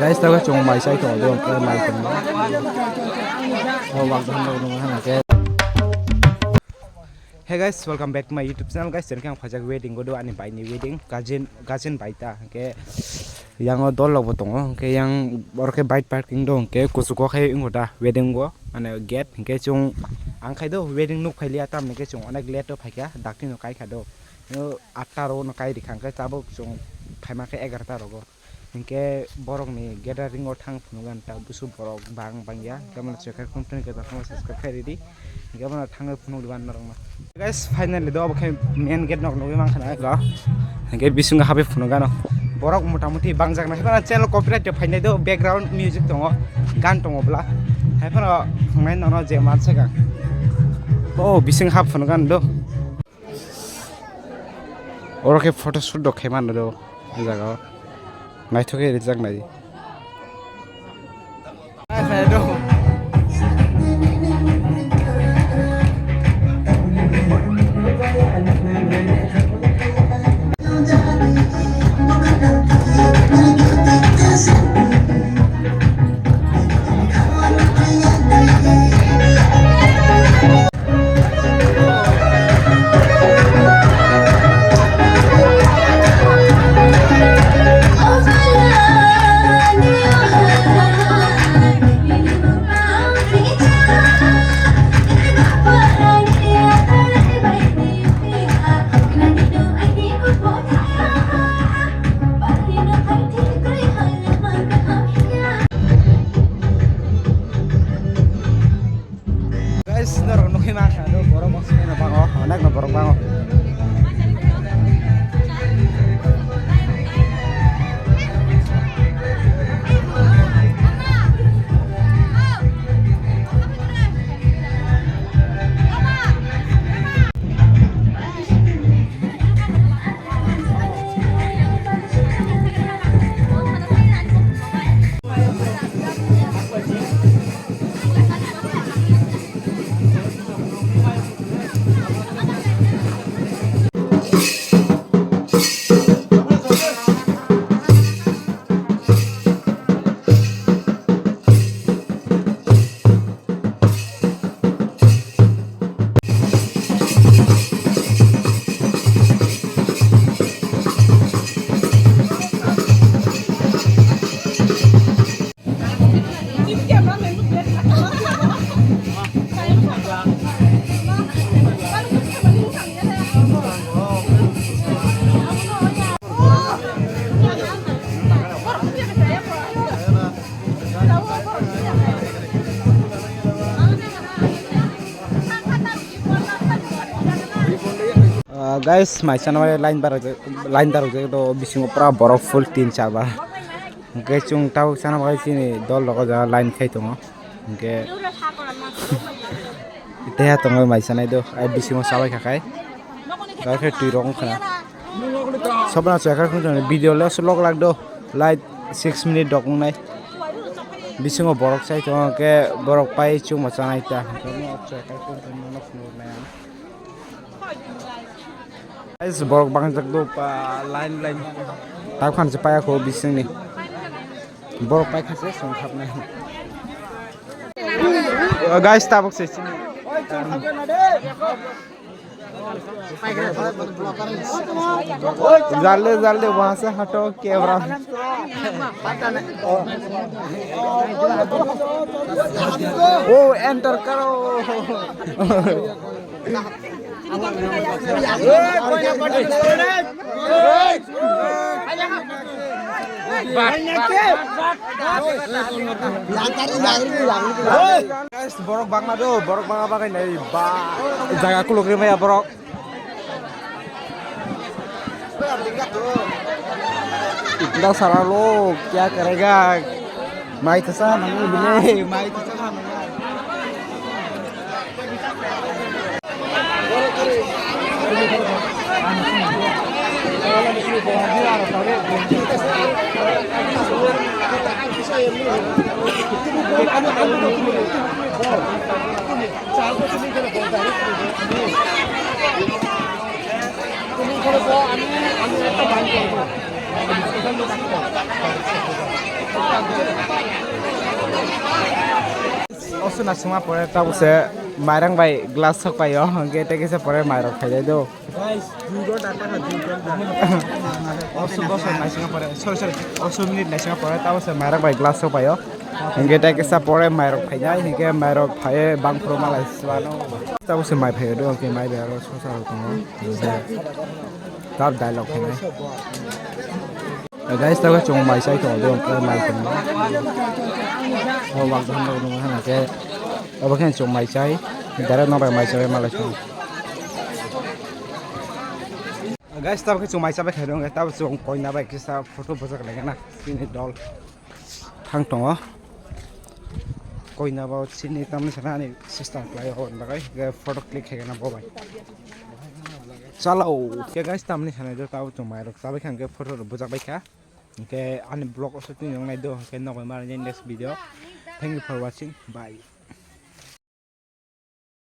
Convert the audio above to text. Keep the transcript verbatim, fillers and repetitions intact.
Guys, tabuk chwng mai chai tongo, do, mai tongo. Oh, wak dhan rok nung hana khe. Hey guys, welcome back to my YouTube channel, guys. Chwng khe ang phaijak wedding o do, ani bai ni wedding, cousin, cousin bai ta, hwnkhe yang o dol rok bo tongo, hwnkhe yang oro khe bike parking do, hwnkhe kuchugo khai wngo da wedding o, mane gate, hwnkhe chwng ang khai do wedding nuk phai liya, tamni khe chwng onek late o phaikha, dakti no kai kha do, atta ro no kai rikha, hwnkhe tabuk chwng phaima khe egarta rogo. Hinkhe borokni gathering o thang phunukgani ta busu borok bang bangya. Hinkhe bono chekar khum thani khe tongma subscribe khai ridi. Hinkhe bono thangwi phunuk diban norokno. Guys, finally do obo khe main gate nok nugwi mankha na eko. Hinkhe bisingo habwi phunukgano. Borok mota moti bangjak nai phano channel copyright rok phainai do, background music tongo, gan tongo bwla. Hai phano phunuknai nono je mansa kha. O bising hap phunukgani do. Oro khe photo shoot rok khaimano do, o jaga o naithok khe rijak nai. Guys, norok nugwi mankha, do borok bangso no bango, onek no borok bango. Ah, guys, mai chana bai line barok, line barok je do bisingo pura borok full tin char ba. Hwnkhe chwng tabuk chana bai chini dol rogo ja line khai tongo. Hwnkhe teha tongo mai chanai do, ai bisingo chabai kha khai. Bai khe twi rok wngkha na. Sobna chekar khung video le vlog lak do. Light six minute rok wngnai. Bisingo borok chai tongo, hwnkhe borok pai chwngma chanai ta. Hwnkhe no chekar khung no phunuknai ang. Guys, borok bangjak do pa line line. Tak phan se paya kho bisingni. Borok pai kha se song khapnai. Guys, tabuk se chini. जल्दी जल्दी वहां से हटो, कैमरा। ओ, एंटर करो। Guys, borok bangma do, borok bangma bagwi nai ba. Jaga kuluk rimaya borok. इतना सारा लोग क्या करेगा? Mai tasa nang bile, mai tasa nang. Naisingma pore tabuk se mairang bai glass sok paio, hwnkhe tei kisa pore mairok khaijai do. Guys, dui ghonta, dui ghonta. Oso bosor naisingma pore, sorry, sorry, oso minute naisingma pore tabuk se mairang bai glass sok paio. Hwnkhe tei kisa pore mairok khaijai, hwnkhe mairok phaiye bangphuru malai swano. Tabuk se mai phaiyo do, hwnkhe mai bai aro sosa rok tongo. Tar dialogue khainai. Guys, tabuk chwng mai chai tongo, bo khe mai tongo. O wak dhan rok nung hana khe, obo khe chwng mai chai, direct no bai mai chai malai chwng. Guys, tabuk khe chwng mai chabai khairok, tabuk chwng koina bai kisa photo bwchak lai gana, chini dol thang tongo. Koina bo chini tamni sana ani sister khlai o bagwi, photo click khaigana bo bai. Chalo, khe guys, tamni sana do tabuk chwng mai rok chabai kha, hwnkhe photo rok bwchak bai kha. Hwnkhe ani vlog o shooting rok nai do, hwnkhe nokbar ma next video. Thank you for watching. Bye.